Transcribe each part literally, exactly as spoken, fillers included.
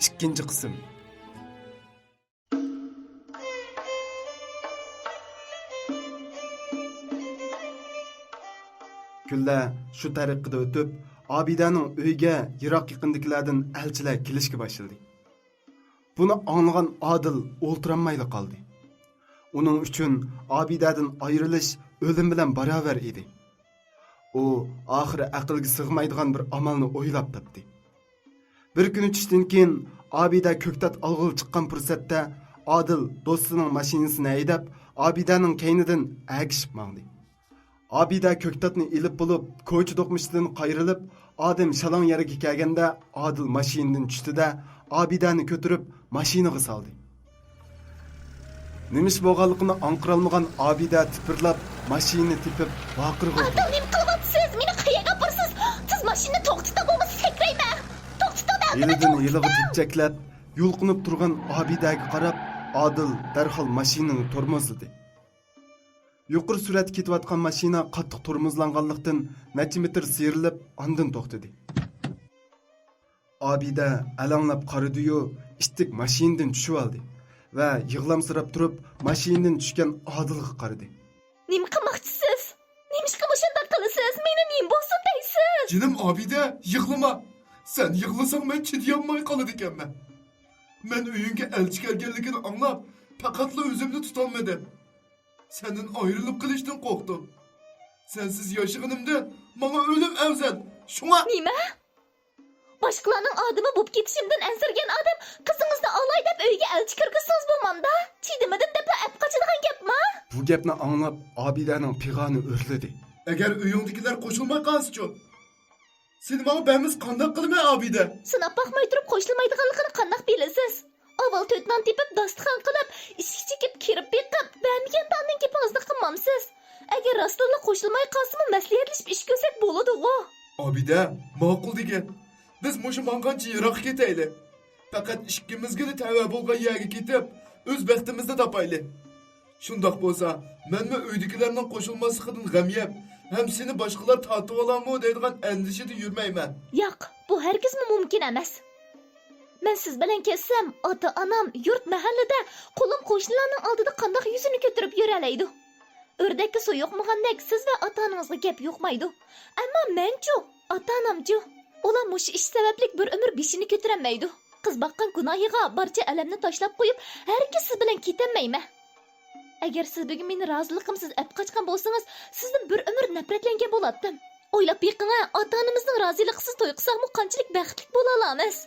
ئىككىنچى قىسىم. كۈنلەر شۇ تەرىقىدە ئۆتۈپ، ئابىدەنىڭ ئۆيىگە يىراق يېقىندىكىلەردىن ئەلچىلەر كېلىشكە باشلىدى. بۇنى ئاڭلىغان ئادىل ئولتۇرالمايلا قالدى. ئۇنىڭ ئۈچۈن ئابىدەدىن ئايرىلىش ئۆلۈم بىلەن باراۋەر ئىدى. ئۇ ئاخىرى ئەقىلگە سىغمايدىغان بىر ئامالنى ئويلاپ تاپتى. بىر كۈنى چۈشتىن كېيىن ئابىدە كۆكتات ئالغىلى چىققان پۇرسەتتە ئادىل دوستىنىڭ ماشىنىسىنى ھەيدەپ، ئابىدەنىڭ كەينىدىن ئەگىشىپ ماڭدى. ئابىدە كۆكتاتنى ئېلىپ بولۇپ، كوچا دوقمۇشىدىن قايرىلىپ، ئادەم شالاڭ يەرگە كەلگەندە، ئادىل ماشىنىدىن چۈشتى-دە، ئابىدەنى كۆتۈرۈپ، ماشىنىغا سالدى. نېمە ئىش بولغانلىقىنى ئاڭقىرالمىغان ئابىدە تىپىرلاپ، ماشىنىنى تېپىپ، ۋارقىرىغۇردى. ئادىل، نېمە قىلىۋاتىسىز؟ مېنى قەيەرگە ئاپىرىسىز؟ تىز ماشىنىنى توختىتىڭ، بولمىسا سەكرەيمەن. توختىتىڭ، دەۋاتىمەن، ھېلىدىن ھېلىغا توختىتىڭ! تېپچەكلەپ، يۇلقۇنۇپ تۇرغان ئابىدەگە قاراپ، ئادىل دەرھال ماشىنىنى تورمۇزلىدى. يۇقىرى سۈرئەتتە كېتىۋاتقان ماشىنا قاتتىق تورمۇزلانغانلىقتىن، نەچچە مېتىر سىيرىلىپ، ئاندىن توختىدى. ئابىدە ئەلەڭلاپ قارىدىيۇ، ئىتتىك ماشىنىدىن چۈشۈۋالدى ۋە يىغلامسىراپ تۇرۇپ، ماشىنىدىن چۈشكەن ئادىلغا قارىدى. نېمە قىلماقچىسىز؟ نېمىشقا مۇشۇنداق قىلىسىز؟ مېنى نېمە بولسۇن دەيسىز؟ جېنىم ئابىدە، يىغلىما. سەن يىغلىساڭ، مەن چىدىيالماي قالىدىكەنمەن. مەن ئۆيۈڭگە ئەلچى كەلگەنلىكىنى ئاڭلاپ، پەقەتلا ئۆزۈمنى تۇتالمىدىم. سەندىن ئايرىلىپ قېلىشتىن قورقتۇم. سەنسىز ياشىغىنىمدىن ماڭا ئۆلۈم ئەۋزەل. شۇڭا. نېمە؟ باشقىلارنىڭ ئادىمى بولۇپ كېتىشىمدىن ئەنسىرىگەن ئادەم قىزىڭىزنى ئالاي دەپ ئۆيگە ئەلچى كىرگۈزسىڭىز بولمامدا؟ چىدىمىدىم دەپلا ئەپ قاچىدىغان گەپما؟ بۇ گەپنى ئاڭلاپ ئابىدەنىڭ پىغانى ئۆرلىدى. ئەگەر ئۆيۈڭدىكىلەر قوشۇلماي قالسىچۇ؟ سېنى ماڭا بەرمىسە قانداق قىلىمەن، ئابىدە؟ سىناپ باقماي تۇرۇپ قوشۇلمايدىغانلىقىنى قانداق بىلىسىز؟ ئاۋۋال تۆت نان تېپىپ، داستىخان قىلىپ، ئىشىك چېكىپ، كىرىپ بېقىپ، بەرمىگەندە ئاندىن گېپىڭىزنى قىلمامسىز؟ ئەگەر راستتىنلا قوشۇلماي قالسىمۇ، مەسلىھەتلىشىپ ئىش كۆرسەك بولىدىغۇ. ئابىدە، ماقۇل دېگىن. بىز مۇشۇ ماڭغانچە يىراققا كېتەيلى. پەقەت ئىككىمىزگىلا تەۋە بولغان يەرگە كېتىپ، ئۆز بەختىمىزنى تاپايلى. شۇنداق بولسا، مەنمۇ ئۆيدىكىلەرنىڭ قوشۇلماسلىقىدىن غەم يەپ، ھەم سېنى باشقىلار تارتىۋالارمۇ دەيدىغان ئەندىشىدە يۈرمەيمەن. ياق، بۇ ھەرگىزمۇ مۇمكىن ئەمەس. مەن سىز بىلەن كەتسەم، ئاتا-ئانام، يۇرت-مەھەللىدە، قولۇم-قوشنىلارنىڭ ئالدىدا قانداق يۈزىنى كۆتۈرۈپ يۈرەلەيدۇ؟ ئۆردەككە سۇ يۇقمىغاندەك سىز ۋە ئاتا-ئانىڭىزغا گەپ يۇقمايدۇ. ئەمما مەنچۇ؟ ئاتا-ئانامچۇ؟ ئۇلار مۇشۇ ئىش سەۋەبلىك بىر ئۆمۈر بېشىنى كۆتۈرەلمەيدۇ. قىز باققان گۇناھىغا بارچە ئەلەمنى تاشلاپ قويۇپ، ھەرگىز سىز بىلەن كېتەلمەيمەن. ئەگەر سىز بۈگۈن مېنى رازىلىقىمسىز ئەپ قاچقان بولسىڭىز، سىزدىن بىر ئۆمۈر نەپرەتلەنگەن بولاتتىم. ئويلاپ بېقىڭە، ئاتا-ئانىمىزنىڭ رازىلىقىسىز توي قىلساقمۇ قانچىلىك بەختلىك بولالامىز؟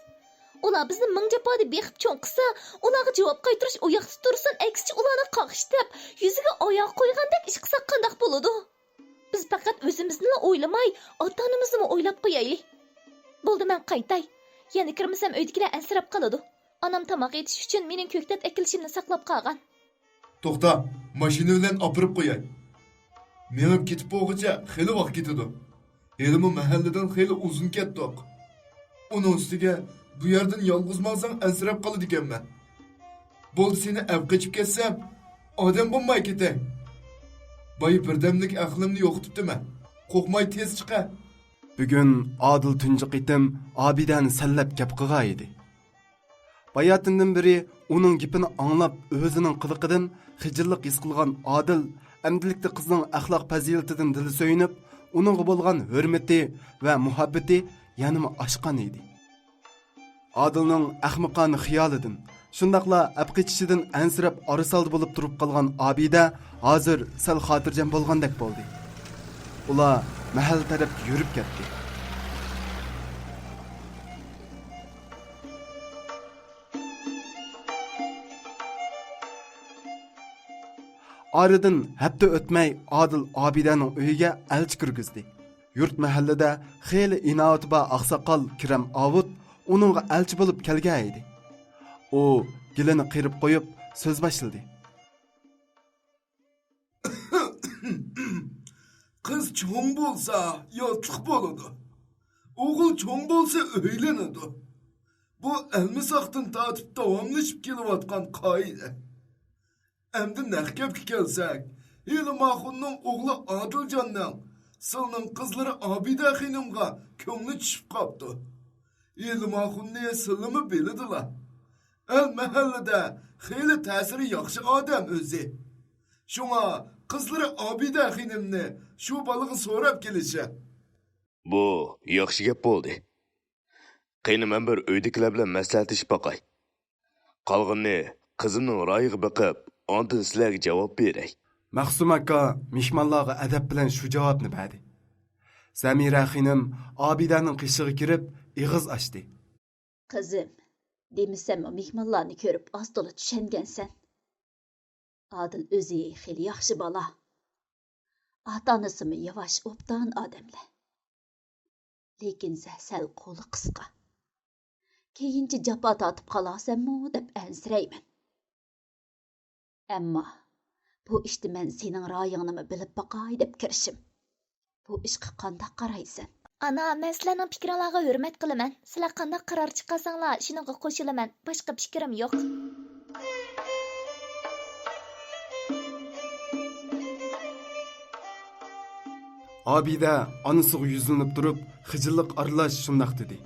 ئۇلار بىزنى مىڭ جاپادا بېقىپ چوڭ قىلسا، ئۇلارغا جاۋاب قايتۇرۇش ئۇياقتا تۇرسۇن، ئەكسىچە ئۇلارنى قاقشىتىپ، يۈزىگە ئاياغ قويغاندەك ئىش قىلساق قانداق بولىدۇ؟ بىز پەقەت ئۆزىمىزنىلا ئويلىماي، ئاتا-ئانىمىزنىمۇ ئويلاپ قويايلى. بولدى، مەن قايتاي. يەنە كىرمىسەم ئۆيدىكىلەر ئەنسىرەپ قالىدۇ. ئانام تاماق ئېتىش ئۈچۈن مېنىڭ كۆكتات ئەكېلىشىمنى ساقلاپ قالغان. توختا، ماشىنا بىلەن ئاپىرىپ قوياي. مېڭىپ كېتىپ بولغۇچە خېلى ۋاقىت كېتىدۇ. ھېلىمۇ مەھەللىدىن خېلى ئۇزۇن كەتتۇق. ئۇنىڭ ئۈستىگە بۇ يەردىن يالغۇز ماڭساڭ ئەنسىرەپ قالىدىكەنمەن. بولدى، سېنى ئەپ قېچىپ كەتسەم، ئادەم بولماي كېتەي. بايا بىردەملىك ئەقلىمنى يوقىتىپتىمەن. قورقماي تېز چىقە. بۈگۈن ئادىل تۇنجى قېتىم ئابىدەنى سەنلەپ گەپ قىلغان ئىدى. باياتىندىن بېرى ئۇنىڭ گېپىنى ئاڭلاپ، ئۆزىنىڭ قىلىقىدىن خىجىللىق ھېس قىلغان ئادىل ئەمدىلىكتە قىزنىڭ ئەخلاق پەزىلىتىدىن دىلى سۆيۈنۈپ، ئۇنىڭغا بولغان ھۆرمىتى ۋە مۇھەببىتى يەنىمۇ ئاشقان ئىدى. ئادىلنىڭ ئەخمىقانە خىيالىدىن، شۇنداقلا ئەپ قېچىشىدىن ئەنسىرەپ ئارىسالدى بولۇپ تۇرۇپ قالغان ئابىدە ھازىر سەل خاتىرجەم بولغاندەك بولدى. ئۇلار مەھەللە تەرەپكە يۈرۈپ كەتتى. ئارىدىن ھەپتە ئۆتمەي ئادىل ئابىدەنىڭ ئۆيىگە ئەلچى كىرگۈزدى. يۇرت مەھەللىدە خېلى ئىناۋىتى بار ئاقساقال كېرەم ئاۋۇت ئۇنىڭغا ئەلچى بولۇپ كەلگەن ئىدى. ئۇ گېلىنى قىرىپ قويۇپ سۆز باشلىدى. قىز چوڭ بولسا ياتلىق بولىدۇ. ئوغۇل چوڭ بولسا ئۆيلىنىدۇ. بۇ ئەلمىساقتىن تارتىپ داۋاملىشىپ كېلىۋاتقان قائىدە. ئەمدى نەق گەپكە كەلسەك، ھېلى ماخۇننىڭ ئوغلى ئادىلجاننىڭ، سىلنىڭ قىزلىرى ئابىدە خېنىمغا كۆڭلى چۈشۈپ قاپتۇ. ئىلىم ئاخۇننى سىلىمۇ بىلىدىلا. ئەل مەھەللىدە خېلى تەسىرى ياخشى ئادەم ئۆزى. شۇڭا قىزلىرى ئابىدە خېنىمنى شۇ بالىغا سوراپ كېلىشى. بۇ ياخشى گەپ بولدى. قېنى، مەن بىر ئۆيدىكىلەر بىلەن مەسلىھەتلىشىپ باقاي. قالغىنىنى قىزىمنىڭ رايىغا بېقىپ، ئاندىن سىلەرگە جاۋاب بېرەي. مەخسۇم ئاكا مېھمانلارغا ئەدەپ بىلەن شۇ جاۋابنى بەردى. سەمىرە خېنىم ئابىدەنىڭ قېشىغا كىرىپ، ئېغىز ئاچتى. قىزىم، دېمىسەممۇ مېھمانلارنى كۆرۈپ ئاز-تولا چۈشەنگەنسەن. ئادىل ئۆزى خېلى ياخشى بالا. ئاتا-ئانىسىمۇ ياۋاش، ئوبدان ئادەملەر. لېكىن سە-، سەل قولى قىسقا. كېيىنچە جاپا تارتىپ قالارسەنمۇ دەپ ئەنسىرەيمەن. ئەمما بۇ ئىشتا مەن سېنىڭ رايىڭنىمۇ بىلىپ باقاي دەپ كىرىشىم. بۇ ئىشقا قانداق قارايسەن؟ ئانا، مەن سىلەرنىڭ پىكرىڭلارغا ھۆرمەت قىلىمەن. سىلەر قانداق قارار چىقارساڭلار، شۇنىڭغا قوشۇلىمەن. باشقا پىكرىم يوق. ئابىدە ئانىسىغا يۈزلىنىپ تۇرۇپ، خىجىللىق ئارىلاش شۇنداق دېدى.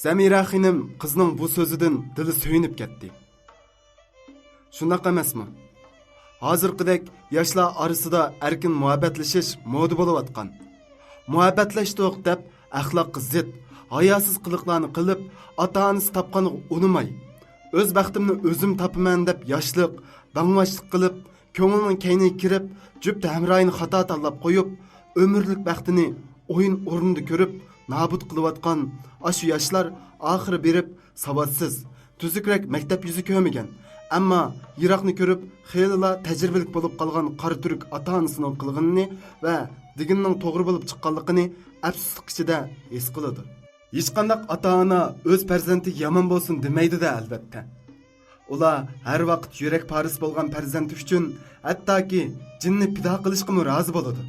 سەمىرە خېنىم قىزنىڭ بۇ سۆزىدىن دىلى سۆيۈنۈپ كەتتى. شۇنداق ئەمەسمۇ؟ ھازىرقىدەك ياشلار ئارىسىدا ئەركىن مۇھەببەتلىشىش مودا بولۇۋاتقان. مۇھەببەتلەشتۇق دەپ ئەخلاققا زىت، ھاياسىز قىلىقلارنى قىلىپ، ئاتا-ئانىسى تاپقانغا ئۇنىماي، ئۆز بەختىمنى ئۆزۈم تاپىمەن دەپ ياشلىق، باڭۋاشلىق قىلىپ، كۆڭۈلنىڭ كەينىگە كىرىپ، جۈپ ھەمراھىنى خاتا تاللاپ قويۇپ، ئۆمۈرلۈك بەختىنى ئويۇن ئورنىدا كۆرۈپ، نابۇت قىلىۋاتقان ئاشۇ ياشلار ئاخىرى بېرىپ ساۋاتسىز، تۈزۈكرەك مەكتەپ يۈزى كۆرمىگەن، ئەمما يىراقنى كۆرۈپ خېلىلا تەجرىبىلىك بولۇپ قالغان قارا تۈرك ئاتا-ئانىسىنىڭ قىلغىنىنى ۋە دېگىنىنىڭ توغرا بولۇپ چىققانلىقىنى ئەپسۇسلۇق ئىچىدە ھېس قىلىدۇ. ھېچقانداق ئاتا-ئانا ئۆز پەرزەنتىگە يامان بولسۇن دېمەيدۇ-دە، ئەلۋەتتە. ئۇلار ھەر ۋاقىت يۈرەك پارىسى بولغان پەرزەنتى ئۈچۈن ھەتتاكى جېنىنى پىدا قىلىشقىمۇ رازى بولىدۇ.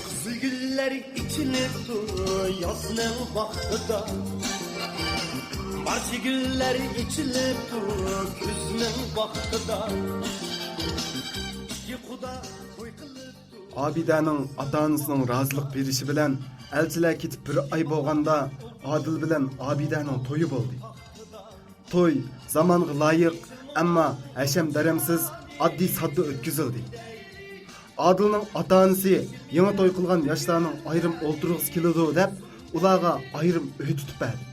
قىزىل گۈللەر ئېچىلىپتۇ يازنىڭ ۋاقتىدا، بارچە گۈللەر ئېچىلىپتۇ كۈزنىڭ ۋاقتىدا. ئىككى قۇدا توي قىلىپتۇ. ئابىدەنىڭ ئاتا-ئانىسىنىڭ رازىلىق بېرىشى بىلەن ئەلچىلەر كېتىپ بىر ئاي بولغاندا، ئادىل بىلەن ئابىدەنىڭ تويى بولدى. توي زامانغا لايىق، ئەمما ھەشەم-دەرەمسىز، ئاددىي-ساددا ئۆتكۈزۈلدى. ئادىلنىڭ ئاتا-ئانىسى يېڭى توي قىلغان ياشلارنىڭ ئايرىم ئولتۇرغۇسى كېلىدۇ دەپ، ئۇلارغا ئايرىم ئۆي تۇتۇپ بەردى.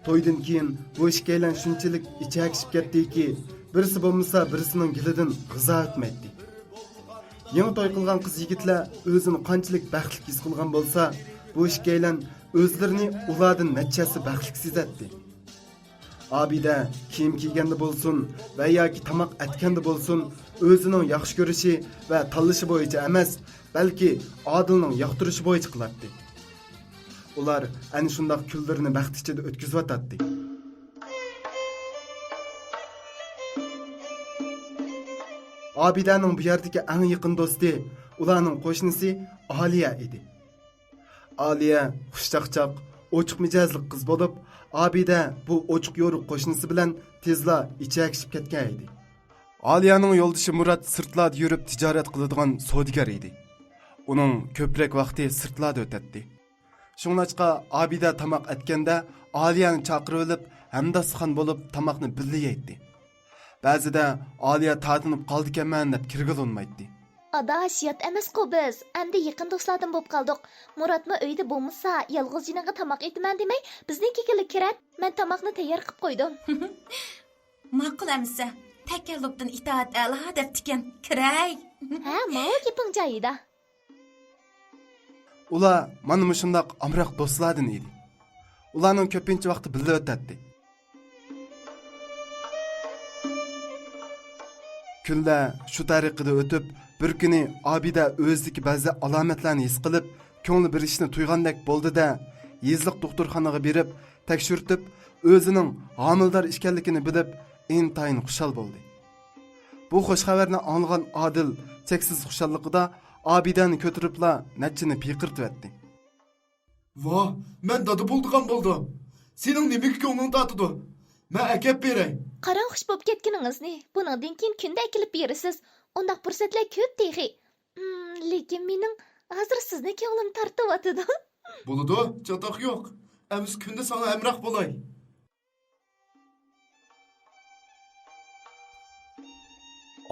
تويدىن كېيىن بۇ ئىككىيلەن شۇنچىلىك ئىچەكىشىپ كەتتىكى، بىرسى بولمىسا بىرسىنىڭ گېلىدىن غىزا ئۆتمەيتتى. يېڭى توي قىلغان قىز-يىگىتلەر ئۆزىنى قانچىلىك بەختلىك ھېس قىلغان بولسا، بۇ ئىككىيلەن ئۆزلىرىنى ئۇلاردىن نەچچە ھەسسە بەختلىك سېزەتتى. ئابىدە كىيىم كىيگەندە بولسۇن ۋە ياكى تاماق ئەتكەندە بولسۇن، ئۆزىنىڭ ياخشى كۆرۈشى ۋە تاللىشى بويىچە ئەمەس، بەلكى ئادىلنىڭ ياقتۇرۇشى بويىچە قىلاتتى. ئۇلار ئەنە شۇنداق كۈنلىرىنى بەخت ئىچىدە ئۆتكۈزۈۋاتاتتى. ئابىدەنىڭ بۇ يەردىكى ئەڭ يېقىن دوستى ئۇلارنىڭ قوشنىسى ئالىيە ئىدى. ئالىيە خۇشچاقچاق، ئوچۇق مىجەزلىك قىز بولۇپ، ئابىدە بۇ ئوچۇق-يورۇق قوشنىسى بىلەن تېزلا ئىچەكىشىپ كەتكەن ئىدى. ئالىيەنىڭ يولدىشى مۇرات سىرتلاردا يۈرۈپ تىجارەت قىلىدىغان سودىگەر ئىدى. ئۇنىڭ كۆپرەك ۋاقتى سىرتلاردا ئۆتەتتى. شۇڭلاشقا ئابىدە تاماق ئەتكەندە ئالىيەنى چاقىرىۋېلىپ، ھەمداستىخان بولۇپ تاماقنى بىللە يەيتتى. بەزىدە ئالىيە تارتىنىپ قالدىكەنمەن دەپ كىرگىلى ئۇنىمايتتى. ئاداش، يات ئەمەسقۇ بىز، ئەمدى يېقىن دوستلاردىن بولۇپ قالدۇق. مۇراتمۇ ئۆيدە بولمىسا، يالغۇز جېنىڭغا تاماق ئېتىمەن دېمەي، بىزنىڭكىگىلا كىرەت. مەن تاماقنى تەييار قىلىپ قويدۇم. ماقۇل ئەمىسە، تەكەللۇپتىن ئىتائەت ئەلا دەپتىكەن. كىرەي. ھە، ماۋۇ گېپىڭ جايىدا. ئۇلار مانا مۇشۇنداق ئامراق دوستلاردىن ئىدى. ئۇلارنىڭ كۆپىنچە ۋاقتى بىللە ئۆتەتتى. كۈنلەر شۇ تەرىقىدە ئۆتۈپ، بىر كۈنى ئابىدە ئۆزىدىكى بەزى ئالامەتلەرنى ھېس قىلىپ، كۆڭلى بىر ئىشنى تۇيغاندەك بولدى-دە، يېزىلىق دوختۇرخانىغا بېرىپ تەكشۈرتۈپ، ئۆزىنىڭ ھامىلىدار ئىكەنلىكىنى بىلىپ، ئىنتايىن خۇشال بولدى. بۇ خۇش خەۋەرنى ئاڭلىغان ئادىل چەكسىز خۇشاللىقىدا ئابىدەنى كۆتۈرۈپلا نەچچىنى پىقىرتىۋەتتى. ۋاھ، مەن دادا بولىدىغان بولدۇم. سېنىڭ نېمىگە كۆڭلۈڭ تارتىدۇ؟ مەن ئەكەپ بېرەي. قاراڭ، خۇش بولۇپ كەتكىنىڭىزنى. بۇنىڭدىن كېيىن كۈندە ئەكېلىپ بېرىسىز. ئۇنداق پۇرسەتلەر كۆپ تېخى. ھىم، لېكىن مېنىڭ ھازىر سىزنى كۆڭلۈم تارتىۋاتىدۇ. بولىدۇ، چاتاق يوق. ئەمىسە كۈندە ساڭا ھەمراھ بولاي.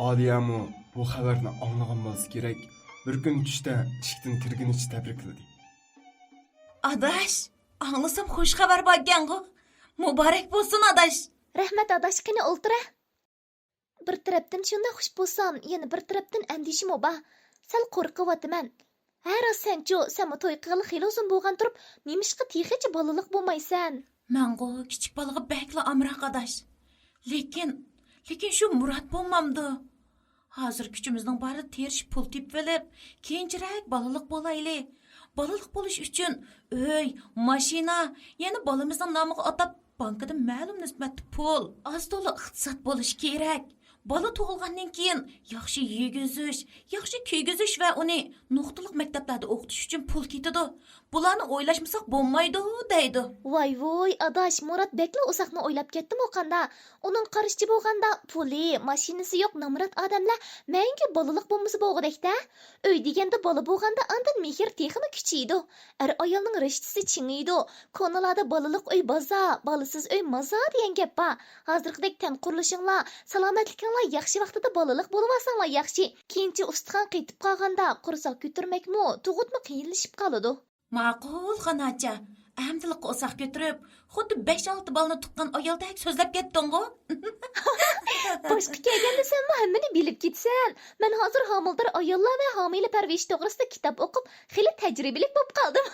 ئالىيەمۇ بۇ خەۋەرنى ئاڭلىغان بولسا كېرەك، بىر كۈنى چۈشتە ئىشىكتىن كىرگىنىچە تەبرىكلىدى. ئاداش، ئاڭلىسام خۇش خەۋەر باركەنغۇ. مۇبارەك بولسۇن ئاداش. رەھمەت ئاداش، قېنى ئولتۇرە. بىر تەرەپتىن شۇنداق خۇش بولسام، يەنە بىر تەرەپتىن ئەندىشىمۇ بار. سەل قورقۇۋاتىمەن. ھە راست سەنچۇ، سەنمۇ توي قىلغىلى خېلى ئۇزۇن بولغان تۇرۇپ، نېمىشقا تېخىچە بالىلىق بولمايسەن؟ مەنغۇ كىچىك بالىغا بەكلا ئامراق ئاداش. لېكىن، لېكىن شۇ مۇرات بولمامدۇ؟ ھازىر كۈچىمىزنىڭ بارىدا تىرىشىپ پۇل تېپىۋېلىپ، كېيىنچىرەك بالىلىق بولايلى. بالىلىق بولۇش ئۈچۈن ئۆي، ماشىنا، يەنە بالىمىزنىڭ نامىغا ئاتاپ بانكىدىن مەلۇم نىسبەتتە پۇل. ئاز تولا ئىقتىساد بولۇشى كېرەك. بالا تۇغۇلغاندىن كېيىن ياخشى يېگۈزۈش، ياخشى كىيگۈزۈش ۋە ئۇنى نۇقتىلىق مەكتەپلەردە ئوقۇتۇش ئۈچۈن پۇل كېتىدۇ. بۇلارنى ئويلاشمىساق بولمايدۇ، دەيدۇ. ۋاي ۋۇي، ئاداش، مۇرات بەكلا ئۇزاقنى ئويلاپ كەتتىمۇ قاندا؟ ئۇنىڭ قارىشىچە بولغاندا، پۇلى، ماشىنىسى يوق نامرات ئادەملەر مەڭگۈ بالىلىق بولمىسا بولغۇدەك-دە. ئۆي دېگەندە بالا بولغاندا ئاندىن مېھىر تېخىمۇ كۈچىيىدۇ. ئەر-ئايالنىڭ رىشتىسى چىڭىيدۇ. كونىلاردا بالىلىق ئۆي بازار، بالىسىز ئۆي مازار دېگەن گەپ بار. ھازىرقىدەك تەن قۇرۇلۇشۇڭلار، سالامەتلىكىڭلار ياخشى ۋاقتىدا بالىلىق بولۇۋالساڭلار ياخشى. كېيىنچە ئۇستىخان قېتىپ قالغاندا قورساق كۆتۈرمەكمۇ، تۇغۇتمۇ قىيىنلىشىپ قالىدۇ. ماقۇل، خاناچا. ئەمدىلا قورساق كۆتۈرۈپ، خۇددى بەش-ئالتە بالىنى تۇغقان ئايالدەك سۆزلەپ كەتتىڭغۇ. باشقا كەلگەندە سەنمۇ ھەممىنى بىلىپ كېتىسەن. مەن ھازىر ھامىلىدار ئاياللار ۋە ھامىلە پەرۋىشى توغرىسىدا كىتاب ئوقۇپ، خېلى تەجرىبىلىك بولۇپ قالدىم.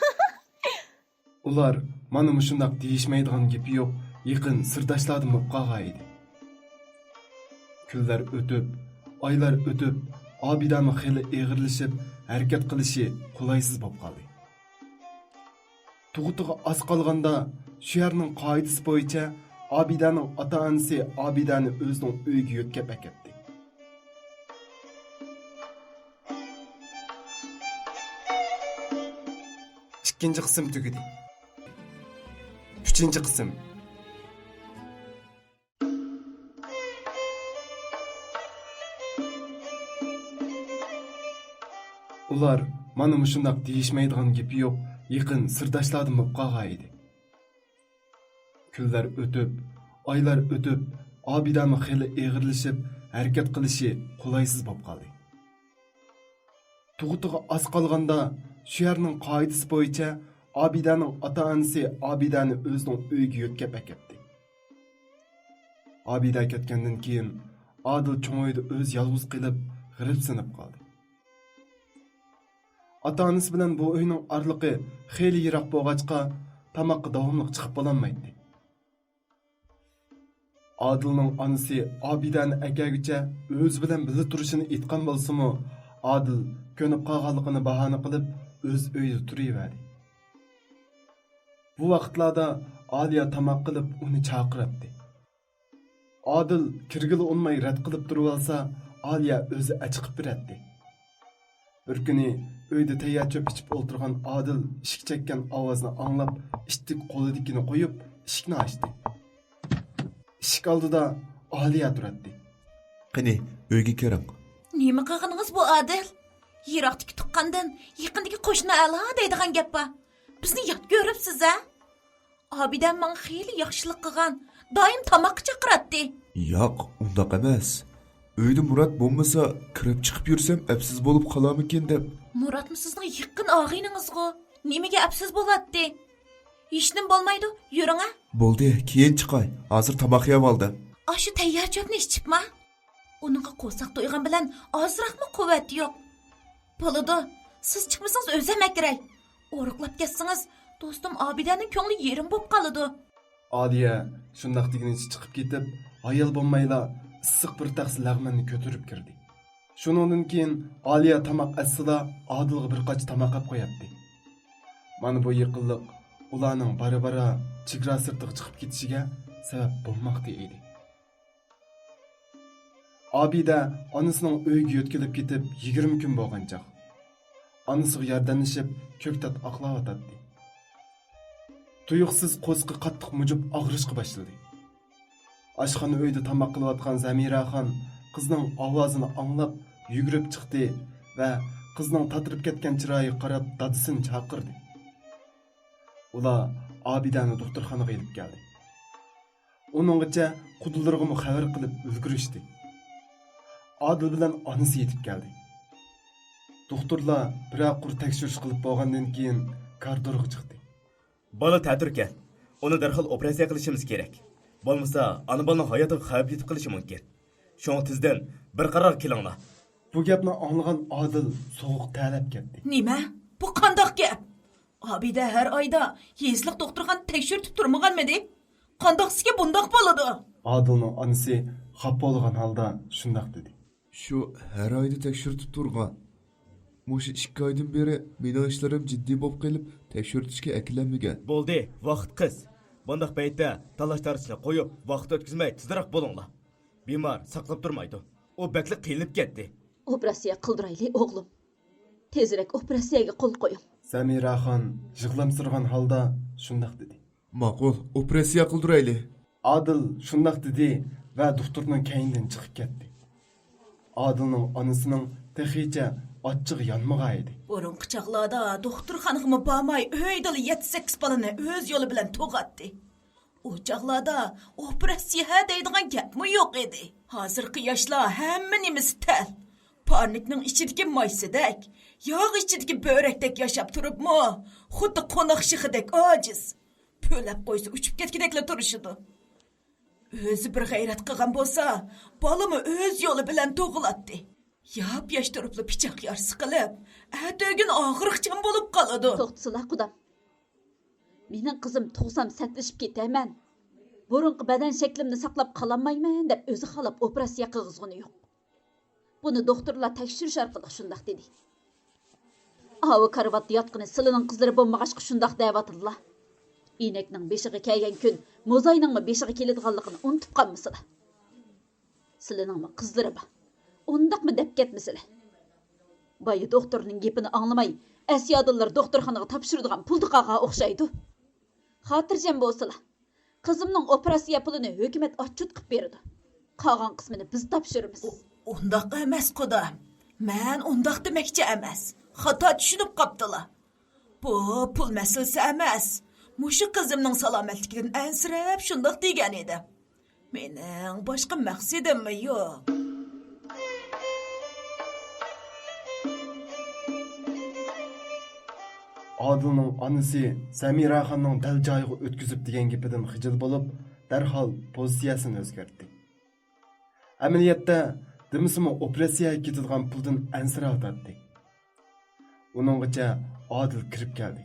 ئۇلار مانا مۇشۇنداق دېيىشمەيدىغان گېپى يوق يېقىن سىرداشلاردىن بولۇپ قالغان ئىدى. كۈنلەر ئۆتۈپ، ئايلار ئۆتۈپ، ئابىدەمۇ خېلى ئېغىرلىشىپ، ھەرىكەت قىلىشى قولايسىز بولۇپ قالدى. تۇغۇتىغا ئاز قالغاندا، شۇ يەرنىڭ قائىدىسى بويىچە ئابىدەنىڭ ئاتا-ئانىسى ئابىدەنى ئۆزىنىڭ ئۆيىگە يۆتكەپ ئەكەتتى. ئىككىنچى قىسىم تۈگىدى. ئۈچىنچى قىسىم. ئۇلار مانا مۇشۇنداق دېيىشمەيدىغان گېپى يوق يېقىن سىرداشلاردىن بولۇپ قالغان ئىدى. كۈنلەر ئۆتۈپ، ئايلار ئۆتۈپ، ئابىدەمۇ خېلى ئېغىرلىشىپ، ھەرىكەت قىلىشى قولايسىز بولۇپ قالدى. تۇغۇتىغا ئاز قالغاندا، شۇ يەرنىڭ قائىدىسى بويىچە ئابىدەنىڭ ئاتا-ئانىسى ئابىدەنى ئۆزىنىڭ ئۆيىگە يۆتكەپ ئەكەتتى. ئابىدە كەتكەندىن كېيىن، ئادىل چوڭ ئۆيدە ئۆزى يالغۇز قېلىپ، غېرىبسىنىپ قالدى. ئاتا-ئانىسى بىلەن بۇ ئۆينىڭ ئارىلىقى خېلى يىراق بولغاچقا، تاماققا داۋاملىق چىقىپ بولالمايتتى. ئادىلنىڭ ئانىسى ئابىدەنى ئەكەلگۈچە ئۆزى بىلەن بىللە تۇرۇشىنى ئېيتقان بولسىمۇ، ئادىل كۆنۈپ قالغانلىقىنى باھانە قىلىپ، ئۆز ئۆيىدە تۇرۇۋەردى. بۇ ۋاقىتلاردا ئالىيە تاماق قىلىپ ئۇنى چاقىراتتى. ئادىل كىرگىلى ئۇنىماي رەت قىلىپ تۇرۇۋالسا، ئالىيە ئۆزى ئەچىقىپ بېرەتتى. بىر كۈنى ئۆيدە تەييار چۆپ ئىچىپ ئولتۇرغان ئادىل ئىشىك چەككەن ئاۋازنى ئاڭلاپ، ئىتتىك قولىدىكىنى قويۇپ، ئىشىكنى ئاچتى. ئىشىك ئالدىدا ئالىيە تۇراتتى. قېنى، ئۆيگە كىرىڭ. نېمە قىلغىنىڭىز بۇ، ئادىل؟ يىراقتىكى تۇغقاندىن يېقىندىكى قوشنا ئەلا دەيدىغان گەپ بار. بىزنى يات كۆرۈپسىز ھە؟ ئابىدەم ماڭا خېلى ياخشىلىق قىلغان، دائىم تاماققا چاقىراتتى. ياق، ئۇنداق ئەمەس. ئۆيدە مۇرات بولمىسا، كىرىپ چىقىپ يۈرسەم ئەپسىز بولۇپ قالارمىكىن دەپ. مۇراتمۇ سىزنىڭ يېقىن ئاغىنىڭىزغۇ؟ نېمىگە ئەپسىز بولاتتى؟ ھېچنېمە بولمايدۇ، يۈرۈڭە. بولدى، كېيىن چىقاي. ھازىر تاماق يەۋالدىم. ئاشۇ تەييار چۆپنى ئىچىپما؟ ئۇنىڭغا قورساق تويغان بىلەن ئازراقمۇ قۇۋۋەت يوق. بولىدۇ، سىز چىقمىسىڭىز ئۆزۈم ئەكىرەي. ئورۇقلاپ كەتسىڭىز، دوستۇم ئابىدەنىڭ كۆڭلى يېرىم بوپ قالىدۇ. ئالىيە شۇنداق دېگىنىچە چىقىپ كېتىپ، ھايال بولمايلا ئىسسىق بىر تەخسە لەغمەننى كۆتۈرۈپ كىردى. شۇنىڭدىن كېيىن ئالىيە تاماق ئەتسىلا، ئادىلغا بىر قاچا تاماق ئەپ قوياتتى. مانا بۇ يېقىنلىق ئۇلارنىڭ بارا-بارا چېگرا سىرتىغا چىقىپ كېتىشىگە سەۋەب بولماقتا ئىدى. ئابىدە ئانىسىنىڭ ئۆيىگە يۆتكىلىپ كېتىپ يىگىرمە كۈن بولغان چاغ. ئانىسىغا ياردەملىشىپ كۆكتات ئاقلاۋاتاتتى. تۇيۇقسىز قورسىقى قاتتىق مۇجۇپ ئاغرىشقا باشلىدى. ئاشخانا ئۆيدە تاماق قىلىۋاتقان زەمىراخان قىزنىڭ ئاۋازىنى ئاڭلاپ يۈگۈرۈپ چىقتى ۋە قىزنىڭ تاتىرىپ كەتكەن چىرايىغا قاراپ دادىسىنى چاقىردى. ئۇلار ئابىدەنى دوختۇرخانىغا ئېلىپ كەلدى. ئۇنىڭغىچە قۇدىلىرىغىمۇ خەۋەر قىلىپ ئۈلگۈرۈشتى. ئادىل بىلەن ئانىسى يېتىپ كەلدى. دوختۇرلار بىرەر قۇر تەكشۈرۈش قىلىپ بولغاندىن كېيىن، كارىدورغا چىقتى. بالا تەتۈركەن. ئۇنى دەرھال ئوپېراتسىيە قىلىشىمىز كېرەك. بولمىسا، ئانا بالىنىڭ ھاياتىغا خەۋپ يېتىپ قېلىشى مۇمكىن. شۇڭا تېزدىن بىر قارارغا كېلىڭلار. بۇ گەپنى ئاڭلىغان ئادىل سوغۇق تەرلەپ كەتتى. نېمە؟ بۇ قانداق گەپ؟ ئابىدە ھەر ئايدا يېزىلىق دوختۇرخانا تەكشۈرتۈپ تۇرمىغانمىدى؟ قانداقسىكى بۇنداق بولىدۇ؟ ئادىلنىڭ ئانىسى خاپا بولغان ھالدا شۇنداق دېدى. شۇ ھەر ئايدا تەكشۈرتۈپ تۇرغان. مۇشۇ ئىككى ئايدىن بېرى مېنىڭ ئىشلىرىم جىددىي بولۇپ قېلىپ، تەكشۈرتۈشكە ئەكېلەلمىگەن. بولدى، ۋاقىت قىس. بۇنداق پەيتتە تالاش-تارتىشنى قويۇپ، ۋاقىت ئۆتكۈزمەي تېزرەك بولۇڭلار. بىمار ساقلاپ تۇرمايدۇ. ئۇ بەكلا قىينىلىپ كەتتى. ئوپېراتسىيە قىلدۇرايلى، ئوغلۇم. تېزرەك ئوپېراتسىيەگە قول قويۇڭ. سەمىراخان يىغلامسىرىغان ھالدا شۇنداق دېدى. ماقۇل، ئوپېراتسىيە قىلدۇرايلى. ئادىل شۇنداق دېدى ۋە دوختۇرنىڭ كەينىدىن چىقىپ كەتتى. ئادىلنىڭ ئانىسىنىڭ تېخىچە ئاچچىقى يانمىغانىدى. بۇرۇنقى چاغلاردا دوختۇرخانىغىمۇ بارماي، ئۆيدىلا يەتتە-سەككىز بالىنى ئۆز يولى بىلەن تۇغاتتى. ئۇ چاغلاردا ئوپېراتسىيە دەيدىغان گەپمۇ يوق ئىدى. ھازىرقى ياشلار ھەممە نېمىسى تەل. پارنىكنىڭ ئىچىدىكى مايسىدەك، ياغ ئىچىدىكى بۆرەكتەك ياشاپ تۇرۇپمۇ، خۇددى قوناق شېخىدەك ئاجىز. پۈۋلەپ قويسا ئۇچۇپ كەتكۈدەكلا تۇرۇشىدۇ. ئۆزى بىر غەيرەت قىلغان بولسا، بالىمۇ ئۆز يولى بىلەن تۇغۇلاتتى. ياپياش تۇرۇپلا پىچاق يارىسى قىلىپ، ئەتىگۈن ئاغرىقچان بولۇپ قالىدۇ. توختىسىلا، قۇدام. مېنىڭ قىزىم تۇغسام سەتلىشىپ كېتەرمەن، بۇرۇنقى بەدەن شەكلىمنى ساقلاپ قالالمايمەن دەپ ئۆزى خالاپ ئوپېراتسىيە قىلغۇزغىنى يوق. بۇنى دوختۇرلار تەكشۈرۈش ئارقىلىق شۇنداق دېدى. ئاۋۇ كارىۋاتتا ياتقىنى سىلىنىڭ قىزلىرى بولمىغاچقا شۇنداق دەۋاتىدىلا. ئىنەكنىڭ بېشىغا كەلگەن كۈن موزاينىڭمۇ بېشىغا كېلىدىغانلىقىنى ئۇنتۇپ قالمىسىلا. سىلىنىڭمۇ قىزلىرى بار. ئۇنداقمۇ دەپ كەتمىسىلە. بايا دوختۇرنىڭ گېپىنى ئاڭلىماي، ئەسيادىنلار دوختۇرخانىغا تاپشۇرىدىغان پۇلدا قالغان ئوخشايدۇ. خاتىرجەم بولسىلا. قىزىمنىڭ ئوپېراتسىيە پۇلىنى ھۆكۈمەت ئاتچوت قىلىپ بېرىدۇ. قالغان قىسمىنى بىز تاپشۇرىمىز. ئۇ-، ئۇنداق ئەمەس، قۇدام. مەن ئۇنداق دېمەكچى ئەمەس. خاتا چۈشىنىپ قاپتىلا. بۇ پۇل مەسىلىسى ئەمەس. مۇشۇ قىزىمنىڭ سالامەتلىكىدىن ئەنسىرەپ شۇنداق دېگەن ئىدىم. مېنىڭ باشقا مەقسىتىممۇ يوق. ئادىلنىڭ ئانىسى سەمىراخاننىڭ دەل جايىغا ئۆتكۈزۈپ دېگەن گېپىدىن خىجىل بولۇپ، دەرھال پوزىتسىيەسىنى ئۆزگەرتتى. ئەمەلىيەتتە، دېمىسىمۇ ئوپېراتسىيەگە كېتىدىغان پۇلدىن ئەنسىرەۋاتاتتى. ئۇنىڭغىچە ئادىل كىرىپ كەلدى.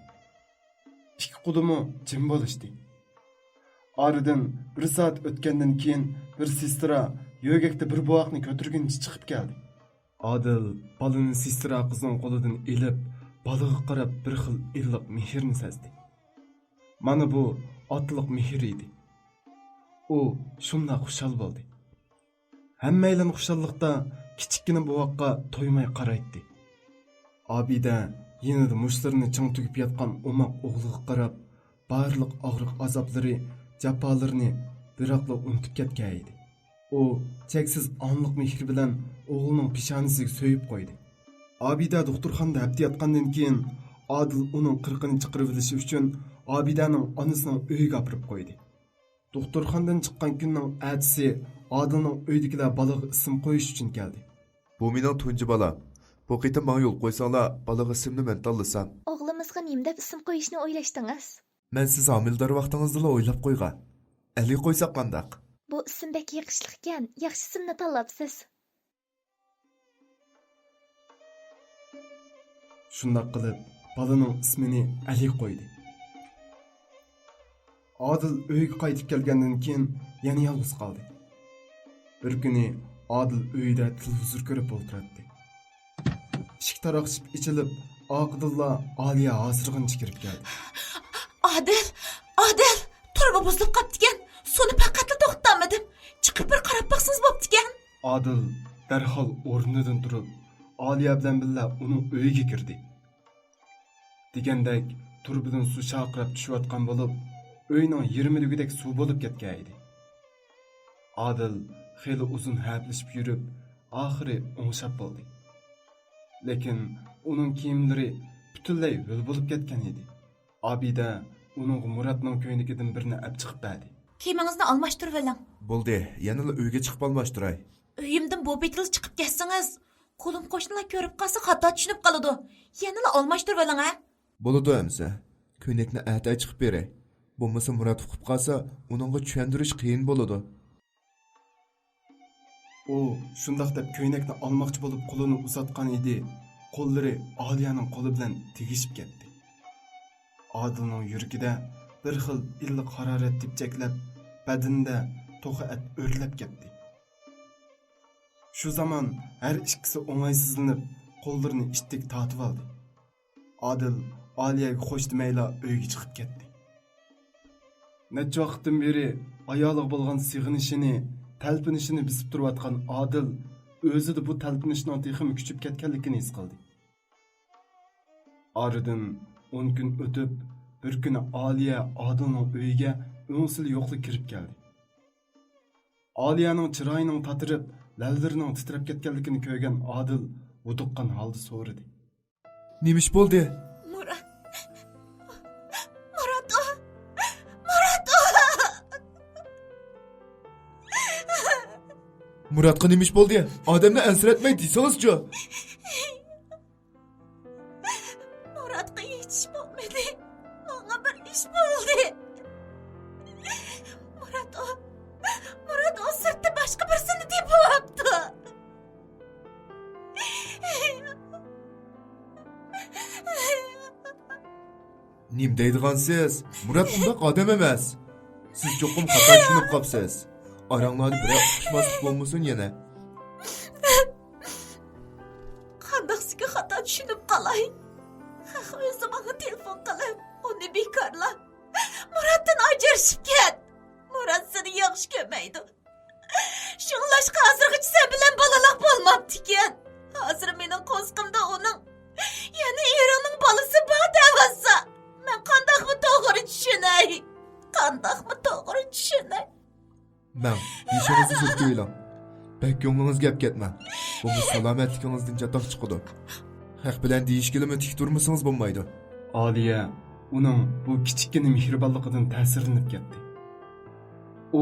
ئىككى قۇدىمۇ جىم بولۇشتى. ئارىدىن بىر سائەت ئۆتكەندىن كېيىن، بىر سېسترا يۆگەكتە بىر بوۋاقنى كۆتۈرگىنىچە چىقىپ كەلدى. ئادىل بالىنى سېسترا قىزنىڭ قولىدىن ئېلىپ، بالىغا قاراپ بىر خىل ئىللىق مېھىرنى سەزدى. مانا بۇ ئاتىلىق مېھىر ئىدى. ئۇ شۇنداق خۇشال بولدى. ھەممەيلەن خۇشاللىقتا كىچىككىنە بوۋاققا تويماي قارايتتى. ئابىدە يېنىدا مۇشتلىرىنى چىڭ تۈگۈپ ياتقان ئوماق ئوغلىغا قاراپ، بارلىق ئاغرىق-ئازابلىرى، جاپالىرىنى بىراقلا ئۇنتۇپ كەتكەن ئىدى. ئۇ چەكسىز ئانىلىق مېھرى بىلەن ئوغلىنىڭ پېشانىسىگە سۆيۈپ قويدى. ئابىدە دوختۇرخانىدا ھەپتە ياتقاندىن كېيىن، ئادىل ئۇنىڭ قىرىقىنى چىقىرىۋېلىش ئۈچۈن ئابىدەنىڭ ئانىسىنىڭ ئۆيىگە ئاپىرىپ قويدى. دوختۇرخانىدىن چىققان كۈننىڭ ئەتىسى ئادىلنىڭ ئۆيىدىكىلەر بالىغا ئىسىم قويۇش ئۈچۈن كەلدى. بۇ مېنىڭ تۇنجى بالام. بۇ قېتىم ماڭا يول قويساڭلار، بالىغا ئىسىمنى مەن تاللىسام. ئوغلىمىزغا نېمە دەپ ئىسىم قويۇشنى ئويلاشتىڭىز؟ مەن سىز ھامىلىدار ۋاقتىڭىزدىلا ئويلاپ قويغان. ئەلى قويساق قانداق؟ بۇ ئىسىم بەك يېقىشلىقكەن، ياخشى ئىسىمنى تاللاپسىز. شۇنداق قىلىپ، بالىنىڭ ئىسمىنى ئەلى قويدى. ئادىل ئۆيىگە قايتىپ كەلگەندىن كېيىن يەنە يالغۇز قالدى. بىر كۈنى ئادىل ئۆيىدە تېلېۋىزور كۆرۈپ ئولتۇراتتى. ئىشىك تاراقشىپ ئېچىلىپ، ئارقىدىنلا ئالىيە ھاسىرىغىنىچە كىرىپ كەلدى. ئادىل، ئادىل، تۇرۇبا بۇزۇلۇپ قاپتىكەن. سۇنى پەقەتلا توختىتالمىدىم. چىقىپ بىر قاراپ باقسىڭىز بوپتىكەن. ئادىل دەرھال ئورنىدىن تۇرۇپ، ئالىيە بىلەن بىللە ئۇنىڭ ئۆيىگە كىردى. دېگەندەك، تۇرۇبىدىن سۇ شارقىراپ چۈشۈۋاتقان بولۇپ، ئۆينىڭ يېرىمى دېگۈدەك سۇ بولۇپ كەتكەن ئىدى. ئادىل خېلى ئۇزۇن ھەپىلىشىپ يۈرۈپ، ئاخىرى ئوڭشاپ بولدى. لېكىن ئۇنىڭ كىيىملىرى پۈتۈنلەي ھۆل بولۇپ كەتكەن ئىدى. ئابىدە ئۇنىڭغا مۇراتنىڭ كۆينىكىدىن بىرنى ئەپ چىقىپ بەردى. كىيىمىڭىزنى ئالماشتۇرۇۋېلىڭ. بولدى، يەنىلا ئۆيگە چىقىپ ئالماشتۇراي. ئۆيۈمدىن بۇ پېتىلا چىقىپ كەتسىڭىز، قولۇم قوشنىلار كۆرۈپ قالسا خاتا چۈشىنىپ قالىدۇ. يەنىلا ئالماشتۇرۇۋېلىڭ ھە. بولىدۇ ئەمىسە. كۆينەكنى ئەتە چىقىپ بېرەي. بولمىسا مۇرات ئۇقۇپ قالسا، ئۇنىڭغا چۈشەندۈرۈش قىيىن بولىدۇ. ئۇ شۇنداق دەپ كۆينەكنى ئالماقچى بولۇپ قولىنى ئۇزاتقان ئىدى، قوللىرى ئالىيەنىڭ قولى بىلەن تېگىشىپ كەتتى. ئادىلنىڭ يۈرىكىدە بىر خىل ئىللىق ھارارەت تېپچەكلەپ، بەدىنىدە توخۇ ئەت ئۆرلەپ كەتتى. شۇ زامان ھەر ئىككىسى ئوڭايسىزلىنىپ، قوللىرىنى ئىتتىك تارتىۋالدى. ئادىل ئالىيەگە خوش دېمەيلا ئۆيگە چىقىپ كەتتى. نەچچە ۋاقىتتىن بېرى ئايالىغا بولغان سېغىنىشىنى، تەلپۈنۈشىنى بېسىپ تۇرۇۋاتقان ئادىل ئۆزىدە بۇ تەلپۈنۈشنىڭ تېخىمۇ كۈچىيىپ كەتكەنلىكىنى ھېس قىلدى. ئارىدىن ئون كۈن ئۆتۈپ، بىر كۈنى ئالىيە ئادىلنىڭ ئۆيىگە ئۆڭسىلى يوقلا كىرىپ كەلدى. ئالىيەنىڭ چىرايىنىڭ تاتىرىپ، لەۋلىرىنىڭ تىترەپ كەتكەنلىكىنى كۆرگەن ئادىل ھودۇققان ھالدا سورىدى. نېمە ئىش بولدى؟ مۇرات. مۇرات ئۇ. مۇرات ئۇ. مۇراتقا نېمە ئىش بولدى؟ ئادەمنى ئەنسىرەتمەي دېسىڭىزچۇ؟ مۇراتقا ھېچ ئىش بولمىدى. ماڭا بىر ئىش بولدى. مۇرات ئۇ. مۇرات ئۇ سىرتتا باشقا بىرسىنى تېپىۋاپتۇ. نېمە دەيدىغانسىز؟ مۇرات ئۇنداق ئادەم ئەمەس. سىز چوقۇم خاتا چۈشىنىپ قاپسىز. ئاراڭلاردا بىرەر ئۇقۇشماسلىق بولمىسۇن يەنە. قانداقسىكى خاتا چۈشىنىپ قالاي؟ خەق ئۆزى ماڭا تېلېفون قىلىپ، ئۇنى بىكارلا. مۇراتتىن ئاجرىشىپ كەت. مۇرات سېنى ياخشى كۆرمەيدۇ. شۇڭلاشقا ھازىرغىچە سەن بىلەن بالىلىق بولماپتىكەن. ھازىر مېنىڭ قورسىقىمدا ئۇنىڭ يەنە ئېرىڭنىڭ بالىسى بار دەۋاتسا، مەن قانداقمۇ توغرا چۈشىنەي؟ قانداقمۇ توغرا چۈشىنەي؟ مەڭ، بېشىڭىزنى سۈرتۈۋېلىڭ. بەك كۆڭلىڭىز گەپ كەتمەڭ. بولمىسا سالامەتلىكىڭىزدىن چاتاق چىقىدۇ. خەق بىلەن دېيىشكىلىمۇ تىك تۇرمىسىڭىز بولمايدۇ. ئالىيە ئۇنىڭ بۇ كىچىككىنە مېھرىبانلىقىدىن تەسىرلىنىپ كەتتى. ئۇ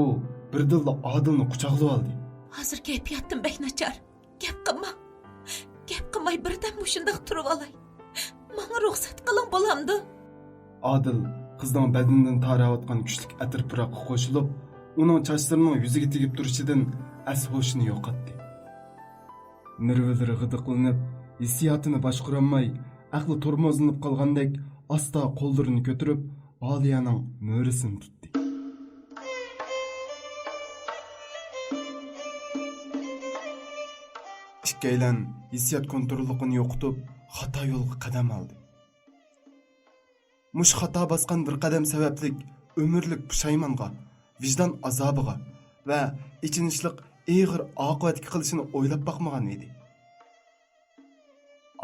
بىردىنلا ئادىلنى قۇچاقلىۋالدى. ھازىر كەيپىياتىم بەك ناچار. گەپ قىلما. گەپ قىلماي بىردەم مۇشۇنداق تۇرۇۋالاي. ماڭا رۇخسەت قىلىڭ بولامدۇ؟ ئادىل قىزنىڭ بەدىنىدىن تاراۋاتقان كۈچلۈك ئەتىر پۇراققا قوشۇلۇپ، ئۇنىڭ چاچلىرىنىڭ يۈزىگە تېگىپ تۇرۇشىدىن ئەس-ھوشىنى يوقاتتى. نېرۋىلىرى غىدىقلىنىپ، ھېسسىياتىنى باشقۇرالماي، ئەقلى تورمۇزلىنىپ قالغاندەك ئاستا قوللىرىنى كۆتۈرۈپ، ئالىيەنىڭ مۈرىسىنى تۇتتى. ئىككىيلەن ھېسسىيات كونتروللۇقىنى يوقىتىپ، خاتا يولغا قەدەم ئالدى. مۇشۇ خاتا باسقان بىر قەدەم سەۋەبلىك ئۆمۈرلۈك پۇشايمانغا، ۋىجدان ئازابىغا ۋە ئېچىنىشلىق ئېغىر ئاقىۋەتكە قېلىشىنى ئويلاپ باقمىغان ئىدى.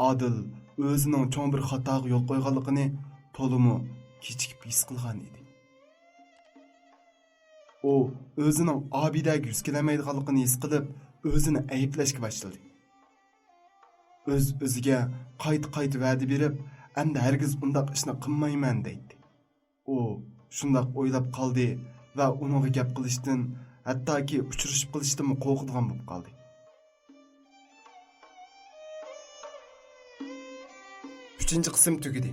ئادىل ئۆزىنىڭ چوڭ بىر خاتاغا يول قويغانلىقىنى تولىمۇ كېچىكىپ ھېس قىلغان ئىدى. ئۇ ئۆزىنىڭ ئابىدەگە يۈز كېلەلمەيدىغانلىقىنى ھېس قىلىپ، ئۆزىنى ئەيىبلەشكە باشلىدى. ئۆز-ئۆزىگە قايتا-قايتا ۋەدە بېرىپ، ئەمدى ھەرگىز ئۇنداق ئىشنى قىلمايمەن دەيتتى. ئۇ شۇنداق ئويلاپ قالدى ۋە ئۇنىڭغا گەپ قىلىشتىن، ھەتتاكى ئۇچرىشىپ قېلىشتىنمۇ قورقىدىغان بولۇپ قالدى. ئۈچىنچى قىسىم تۈگىدى.